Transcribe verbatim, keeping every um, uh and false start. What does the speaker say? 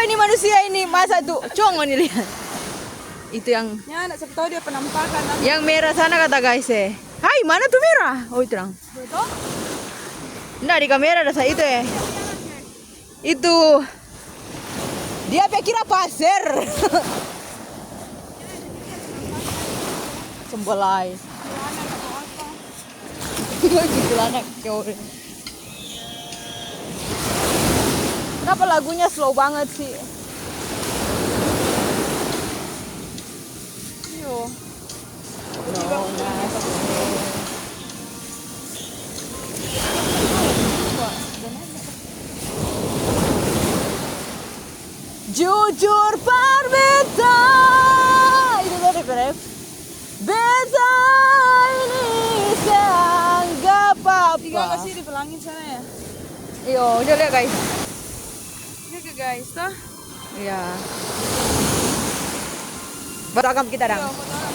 Ini manusia ini, masa tu? Coba ngoni lihat. Itu yang, ya, ndak sapa tahu dia penampakan, ah. Yang merah sana kata guys, eh. Hai, mana tu merah? Oh, itu dang. Betul? Ndak, di kamera ada sa-, itu, eh. Itu. Dia pe kira pasir. Sembelai. Kuntilanak, coy. Kenapa lagunya slow banget sih? Iyo. Jujur par beta. Itu tadi, Beb. Beta ini sangga papa. Tinggal kasih di pelangit sana ya. Iyo, coba lihat, guys. Ini ke guys, toh. Iya. Buat akam kita dang. Iya, buat akam.